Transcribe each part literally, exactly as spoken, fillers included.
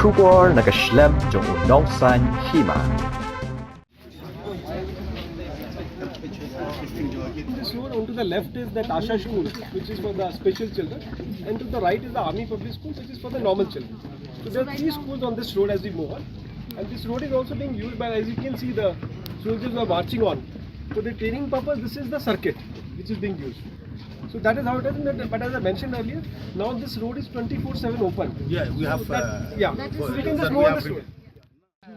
Khubor na ka shlem jong u nongsan hima. This road onto the left is the Tasha School, which is for the special children, and to the right is the Army Public School, which is for the normal children. So there are three schools on this road as we move on, and this road is also being used by, as you can see, the soldiers who are marching on. For the training purpose, this is the circuit which is being used. So that is how it is. But as I mentioned earlier, now this road is twenty-four seven open. Yeah, we have. That, Uh, yeah. So we can just move on this road.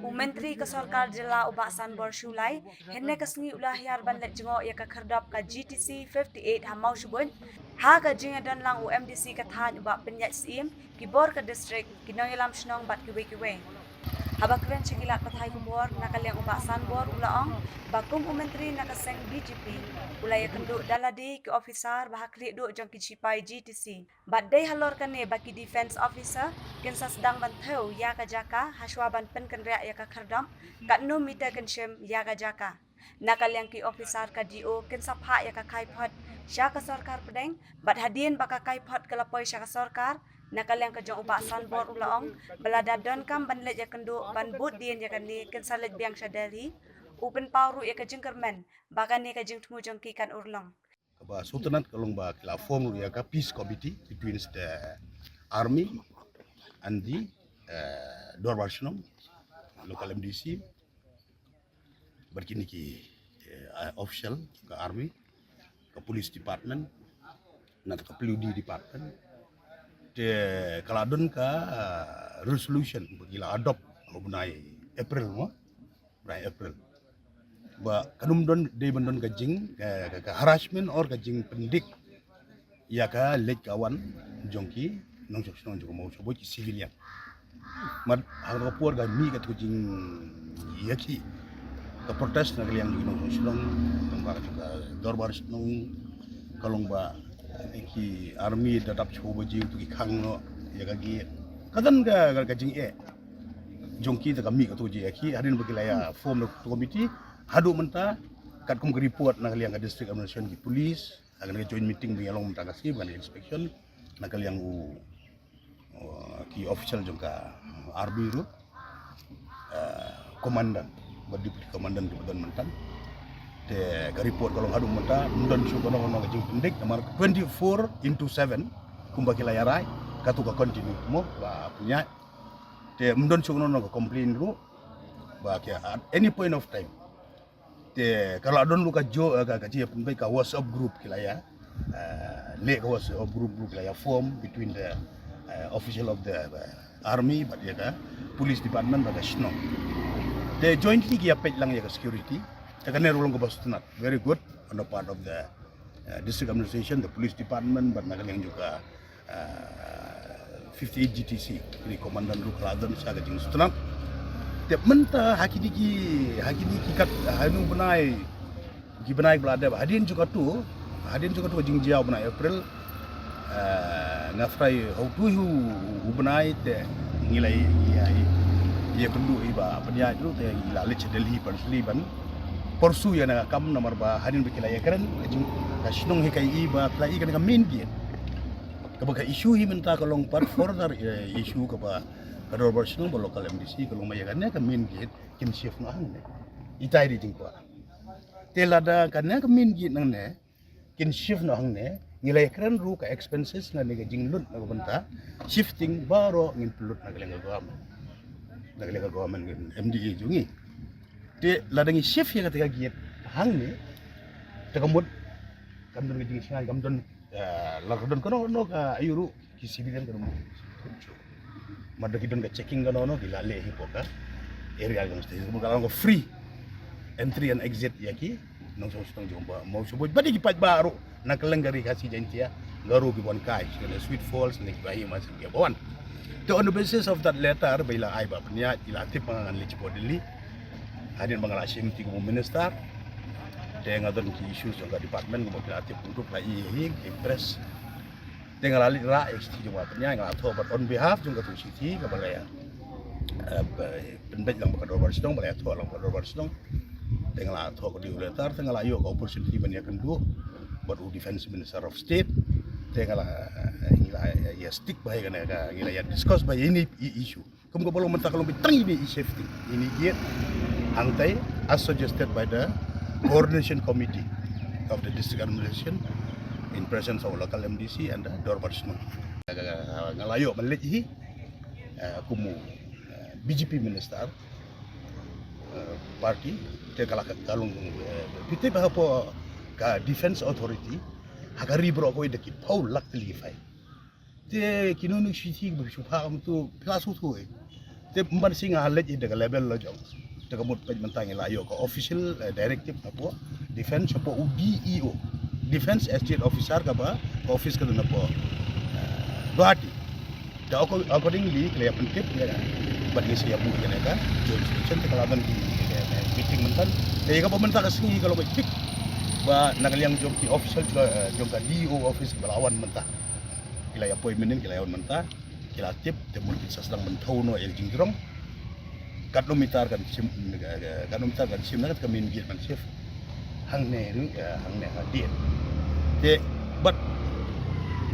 U Myntri ka Sorkar Jylla u Bah Sanbor Shullai, hynne ka sngi u la hiar ban leit jngoh ïa ka khyrdop ka G T C fifty-eight ha Mawshbuit. Ha ka jingïadon lang u M D C ka thaiñ u Bah Pynïaid Syiem, ki bor ka district, ki nongïalam shnong bad kiwei kiwei. Haba kren sha ki lad pathai khubor, na ka liang u Bah Sanbor u la ong ba kum u Myntri na ka seng B J P, u la ïakynduh da lade ki officer bad ha khlieh duh jong ki shipai G T C. Bad dei halor kane ba ki defence officer kin sa sdang ban thew ïa ka jaka hashwa ban pynkynriah ïa ka khyrdop, katno meter kin shim ïa ka jaka. Na ka liang ki officer ka D O kin sa phah ïa ka kaiphod sha ka sorkar pdeng, bad hadien ba ka kaiphod ka la poi sha ka sorkar, na ka liang ka jong u Bah Sanbor u la ong ba lada donkam ban leit ïakynduh ban bud dien ïa kane kin sa leit biang sha Delhi. U pynpaw ruh ïa ka jingkyrmen ba kane ka jingthmu jong ki kan urlong. Kaba sngewtynnat ka long ba ki la form ruh ïa ka peace committee between the army and the uh, Dorbar Shnong, local M D C. Bad kine ki uh, official ka army, ka police department, na ka P W D department. Te ka la don ka uh, resolution ba ki la adopt ha u bnai April mo. Bnai April. Ba kan ym don dei ban don ka jing ka, ka, ka harassment or ka jingpyndik ïa ka leit ka wan jong ki nongshong shnong jong ka Mawshbuit ki civilian. Mat ha ka por ka mih ka tu jing ïa ki ka protest na ka liang jong ki nongshong shnong, nong ba ka jong ka Dorbar Shnong ka long ba ki army da dap shu ba jing tu ki khang noh ïa ka gate. Ka don ka, ka, ka jing eh jong ki ta ka mih ka tu ji ïa ki hadien ba ki la ïa form the committee haduh mynta katkum ka report na ka liang ka district administration ki police ha ka joint meeting ba ïa long mynta ka sngi ba ka inspection na ka liang u uh, ki official jong ka army ruh uh, commandant ba deputy commandant ki ba don mynta te ka report ka long haduh mynta ym don shuh kano kano ka jingpyndik namar twenty-four into seven kumba ki la ïa rai ka tu ka continue mo ba punya te ym don shuh kano kano ka complain ruh ba ki at any point of time te ka la don ruh ka jo ka ka ji pynbeit ka WhatsApp group ki la ïa uh, leh ka WhatsApp group ruh ki la ïa form between the uh, official of the uh, army bad ïa ka police department bad ka shnong te jointly ki ïa peit lang ïa ka security te kane ruh long kaba sngewtynnat very good on the part of the uh, district administration, the police department bad na ka liang jong ka uh, fifty-eight G T C kine commandant ruh ka la don sa ka jingsngewtynnat. Te mynta ha kine ki ha kine ki kat ha nu bnai ki bnai ba la dep hadien jong ka tu hadien jong ka tu ka jingjia u bnai April. Uh, nga frai ha u tu u bnai te ngi la ïa ïa kynduh i ba pynïaid ruh te ngi la leit sha Delhi personally ban pursue ïa na ka kam namar ba hadien ba ki la ïa kren ka jing ka shnong hi ka i ba ka la i ka na ka main gate. Kaba ka issue hi mynta ka long pat further uh, issue kaba ka Dorbar Shnong ba local M D C ka long ma ïa ka na ka main gate kin shift noh hangne. Itai ri jingkwa. Te lada ka na ka main gate nangne kin shift noh hangne ngi la ïa kren ruh ka expenses na ne ka jinglut na ka bynta shifting baroh ngin pynlut na ka liang ka government na ka liang ka government M D A jong ngi. Te lada ngi shift ïa kata ka gate hangne te ka mut kam don ka jingsngain kam don eh, la ka don kano kano ka ayu ruh ki civilian kano. Mada ki don ka checking kano kano ki la leh hi poka area ka mesti ka long ka free entry and exit ïa ki nongshong shnong jong ba Mawshbuit bad ki paidbah ruh na ka leng ka ri Khasi Jaintia nga ruh ki bon kai ki Sweet Falls ne ki ba hi ma ki bon. Te on the basis of that letter ba i la ai ba pynïaid i la tip ba ngan leit sha Delhi. Hadien ba nga la shim ti kum u minister te nga don ki issues jong ka department kumba ki la tip kumto la i hi ki press. Te nga la leit rah ïa ka shithi jong ba pynïaid nga la thoh bad on behalf jong ka tu shithi kaba la ïa pynbeit lang ba ka Dorbar Shnong ba la ïa thoh lang ba ka Dorbar Shnong. Te nga la thoh ka dei u letter te nga la ïoh ka opportunity ban ïa kynduh bad u Defence Minister of State. Te nga la ngi la ïa stick ba ïa ka ngi la ïa discuss ba ïa ini issue. Kum ka ba long mynta ka long beit tang ine i shifting ine i gate hangtai, as suggested by the coordination committee of the district administration in presence of local M D C and the Dorbar Shnong. Nga la ïoh ban leit hi, eh, kum u, eh, B J P minister, eh, party, te ka la ka long, eh, phi tip hapoh ka defense authority ha ka ri baroh kawei da ki phew lak tylli ki file. Te kino kino ki shuh ki ba shu phah kumtu phi la shu tip. Te mynta shi nga leit da ka level la jong. Te ka mut peit mynta ngi la ïoh ka official, eh, directive hapoh defense, hapoh u D E O, Defense Estate Officer, kaba ka office ka don hapoh, eh, Guwahati. Te acco-, accordingly ki la ïa pyntip ïa ka. Bad ngi sa ïa buh ïa ka joint inspection, te ka la don ki, eh, meeting mynta. Te ïa kaba mynta ka sngi ka long beit pik ba na ka liang jong ki official jong, eh, jong ka D E O office ba la wan mynta. Ki la ïa poi mynnin, ki la ïa wan mynta, ki la tip, te mut kin sa sdang ban thew noh ïa ka jingjrong. Katno meter kan shim, eh, katno meter kan shim na ka main gate ban shift hangne ruh, eh, hangne hadien. Te bad,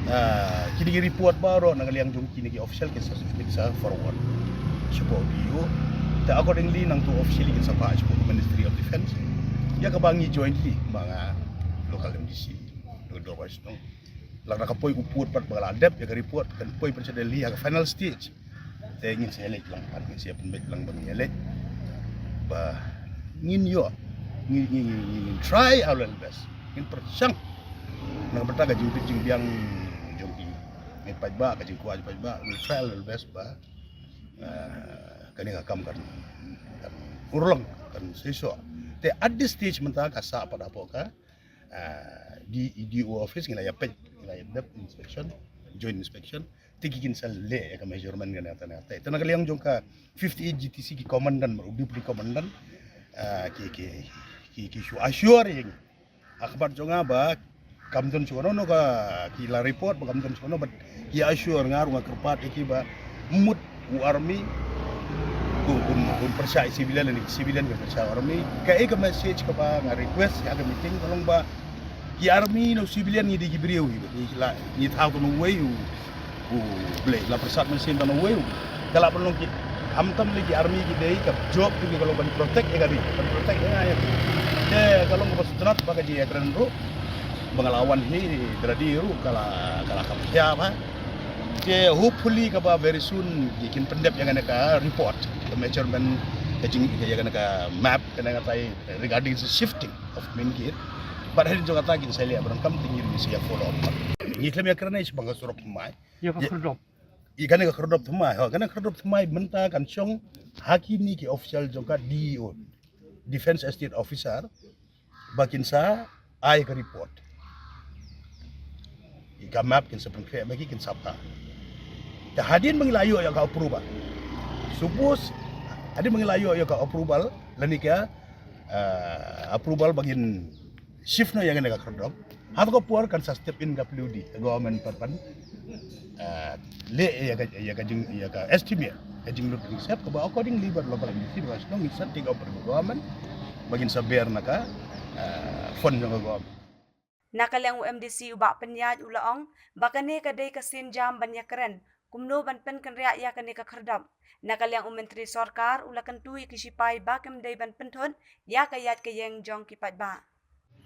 ah, kine ki report baroh na ka liang jong kine ki official kin sa, kin sa forward shapoh D E O. Te accordingly nangtu officially kin sa phah shapoh Ministry of Defense. Ïa kaba ngi jointly ma nga local M D C, Dorbar Shnong. Lada ka poi u pud pat ba ka la dep ïa ka report, kan poi pat sha Delhi ha ka final stage. Te ngin sa ïaleit lang, pat ngin sa ïa pynbeit lang ba ngin ïaleit. Ba ngin ïoh, ngin, ngin, ngin, ngin try our level best. Ngin pyrshang. Na ka bynta ka jingbit jingbiang jong ki, ngin paidbah, ka jingkwah jong paidbah, we'll try our level best ba, ah, kane ka kam kan, kan urlong, kan seisoh. Te at this stage mynta ka sah pat hapoh ka, ah, D-, D O office, ngi la ïa peit, ngi la ïa dep inspection, joint inspection. Te ki kin sa leh ïa ka measurement kane kata, kata. Te na ka liang jong ka fifty-eight G T C ki commandant, u deputy commandant, ah, ki, ki, ki, ki shu assure ïa ngi ha khmat jong nga ba kam don shuh kano kano ka, ki la report ba kam don shuh kano, but ki assure nga ruh nga kyrpad ïa ki ba mut u army un, un, un pyrshah ïa civilian, lane civilian un pyrshah ïa u army. Kaei ka message kaba nga request ha ka meeting ka long ba ki army na u civilian ngi dei ki briew hi, ngi la, ngi thaw tang uwei u, u Blei, la pyrsad mynsiem tang uwei u. Ka lah ban long ki, khamtam lei ki army ki dei ka job jong ki ka long ban protect ïa ka ri, ban protect ïa nga ïa phi. Te ka long kaba sngewtynnat ba ka jingïakren ruh ba nga la wan hi, da lade ruh ka la, ka la kham khia bha. Te hopefully kaba very soon ki kin pyndep ïa kane ka report, ka measurement, ka jing, ïa kane ka map, kane ka tai regarding the shifting of main gate. Bad hadien jong kata kin sa leh ba donkam te ngi ruh ngin sa ïa follow up. Ngi khlem ïakren shaphang ka surok thymmai. Ïa ka khyrdop. Ïa kane ka khyrdop thymmai, ha, kane ka khyrdop thymmai mynta kan shong ha kine ki official jong ka D E O, Defense Estate Officer, ba kin sa ai ka report. Ïa ka map kin sa pynkhreh ma ki, kin sa phah. Te hadien ba ngi la ïoh ïa ka approval. Suppose hadien ba ngi la ïoh ïa ka approval lane ka, ah, approval ba ngin shift noh ïa kane ka khyrdop. Ha kata ka por kan sa step in ka P W D, ka government pat ban, ah, leh ïa ka, ïa ka jing, ïa ka estimate, ka jinglut jingsep kaba accordingly bad local M D C, Dorbar Shnong, ngin sa take up bad ka government ba ngin sa bear na ka, ah, fund jong ka government. Na ka liang u M D C u Bah Pynïaid u la ong ba kane ka dei ka sienjam ban ïakren kumno ban pynkynriah ïa kane ka khyrdop. Na ka liang u Myntri Sorkar u la kyntu ïa ki shipai ba kim dei ban pynthut ïa ka ïaid ka ïeng jong ki paidbah.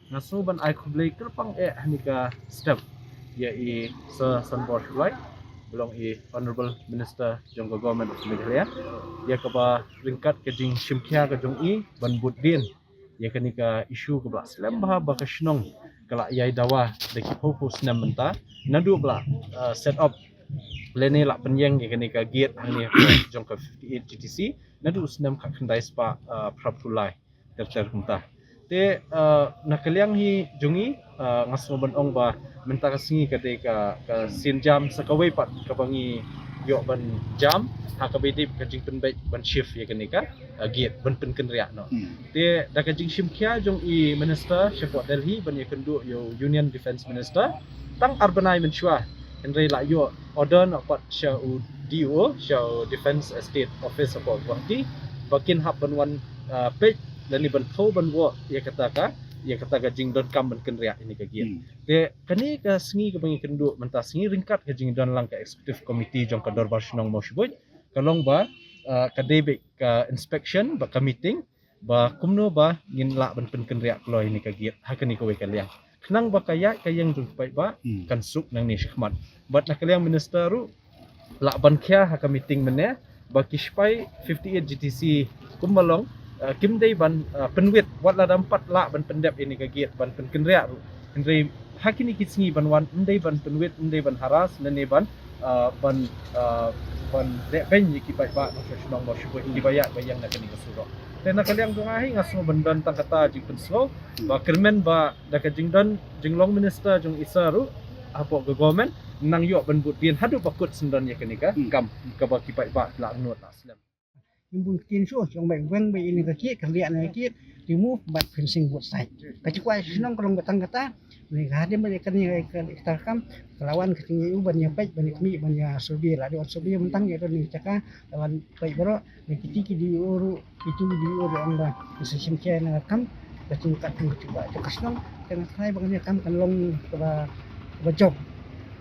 Nga sngew ban ai khublei kyrpang eh ha kane ka step ïa i Sir Sanbor Shullai, ba long i Honourable Minister jong ka Government of Meghalaya, ïa kaba ryngkat ka jingshim khia ka jong i ban bud dien ïa kane ka issue kaba la slem bha ba ka shnong ka la ïai dawa da ki phew phew snem mynta. Naduh ba la, uh, set up lane la pynïeng ïa kane ka gate hangne jong ka fifty-eight G T C, naduh u snem khatkhyndai spah, uh, phra phew lai ter ter kumta. Te, uh, na ka liang hi jong ngi, uh, nga sngew ban ong ba mynta ka sngi ka dei ka, ka sienjam sa kawei pat kaba ngi ïoh ban jam ha kaba ïadei ka jingpynbeit ban shift ïa kane ka, uh, gate ban pynkynriah noh. Hmm. Te da ka jingshim khia jong i Minister shapoh Delhi ban ïakynduh ïa u Union Defence Minister, tang ar bnai mynshuwa, hynrei la ïoh order noh pat sha u D O, sha u Defence Estate Office hapoh Guwahati, ba kin hap ban wan, uh, peit lane ban thew ban wad ïa kata ka, ïa kata ka jingdonkam ban kynriah ïa kane ka gate. Hmm. Te kane ka sngi kaba ngi ïakynduh mynta sngi ryngkat ka jingdon lang ka Executive Committee jong ka Dorbar Shnong Mawshynrut, ka long ba Uh, ka dei beit ka inspection bad ka meeting ba kumno ba ngin lah ban pynkynriah kloi ïa kane ka gate ha kane kawei ka liang. Khnang ba ka ïaid ka ïeng jong ki paidbah kan suk nangne shakhmat. Bad na ka liang minister ruh lah ban khia ha ka meeting mynne ba ki sipai fifty-eight G T C kumba long, uh, kim dei ban, uh, pynwit wat la dang pat lah ban pyndep ïa kane ka gate ban pynkynriah ruh. Hynrei ha kine ki sngi ban wan ym dei ban pynwit, ym dei ban harass lane ban, uh, ban, uh, ban leh beiñ ïa ki paidbah na shnong ba shibun kiba ïaid ba ïeng na kane ka surok. Te na ka liang jong nga hi nga sngew ban don tang kata jingpynsngew ba kyrmen ba da ka jingdon jinglong minister jong i sir ruh hapoh ka government nang ïoh ban bud bian haduh ba kut syndon ïa kane ka kam kaba ki paidbah lah nud lah slem. Ym bun ktien shuh, shuh bai weng bai ïa kane ka gate, ka liang ïa kane ka gate, remove bad fencing both side. Ka jingkwah shnong ka long ba tang kata. Ni ka hadien ba ïa kane ka, ka, ka kam ka la wan ka jingïa u ban ïa peit ban ïa khmih ban ïa survey, la dei wan survey mynta ïa kane ka jaka la wan peit baroh. Ni kiti ki D O ruh, itu ki D O ruh ong ba sa shim khia ïa kane ka kam. Ka jingkat tu ka jingkwah jong ka shnong, ka nang trai ba kane ka kam kan long kaba, kaba jop.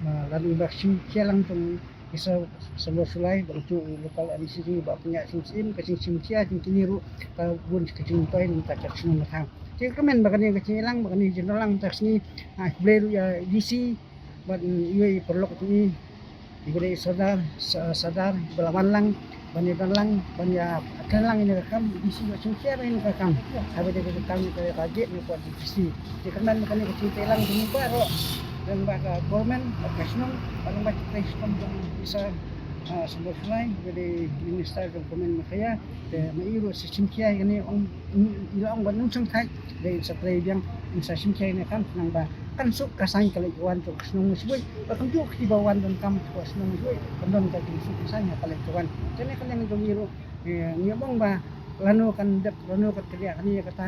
Ba la dei ba shim khia lang jong i Sir Sambor Shullai, ba u ju u local M C, ba pynïaid shim shim, ka jingshim khia jong kine ruh ka bun ka jingmyntoi na ka bynta ka shnong ka thaw. Te kyrmen ba kane ka jingïalang, ba kane ka jingdon lang mynta ka sngi, ha, khublei ruh ïa D C bad, mm, ïa i paralok jong i, i ba dei Sordar, Sa-, Sordar, ba la wan lang ban ïa don lang ban ïa kren lang ïa kane ka kam, D C ba shim khia ïa kane ka kam. Haba dei ka kam ka, ka gate na ka D C. Te kyrmen ba kane ka jingpeit lang jong ngi baroh, don ba ka government bad ka shnong, bad don ba ka shnong jong i Sir, ah, Sambor Shullai, ba dei minister jong ka Government Meghalaya. Te ma i ruh sa shim khia ïa kane, ong, i la ong ba ym shym thait, dei sa trei biang, sa shim khia ïa kane ka kam khnang ba kan suk ka saiñ ka leit ka wan jong ka shnong Mawshynrut. Ba kumjuh kiba wan donkam ka shnong Mawshynrut kan don ka jingsuk ka saiñ ha ka leit ka wan. Te na ka liang jong ngi ruh, eh, ngi ong ba lano kan dep, lano kan kynriah kane ïa kata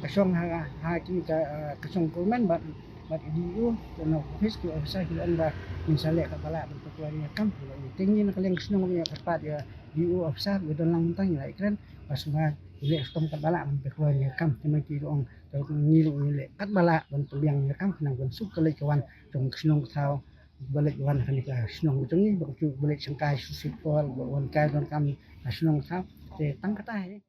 ka shong ha, ha kine ka, eh, ka shong government bad, bad D O, te na office ki officer ki ong ba ngin sa leh katba lah ban pynkloi ïa ka kam. Te ngi na ka liang ka shnong ngi ïa kyrpad ïa D O officer ba don lang mynta ngi la ïakren ba sngewbha ïa leh rukom katba lah ban pynkloi ïa ka kam. Te ma ki ruh ong, te ngi ruh ngi leh katba lah ban pynbiang ïa ka kam khnang ban suk ka leit ka wan jong ka shnong ka thaw, ba leit wan ha kane ka shnong jong ngi, ba ka ju ba leit shangkai shu shu por, ba wan kai donkam ha shnong ka thaw. Te tang kata hi.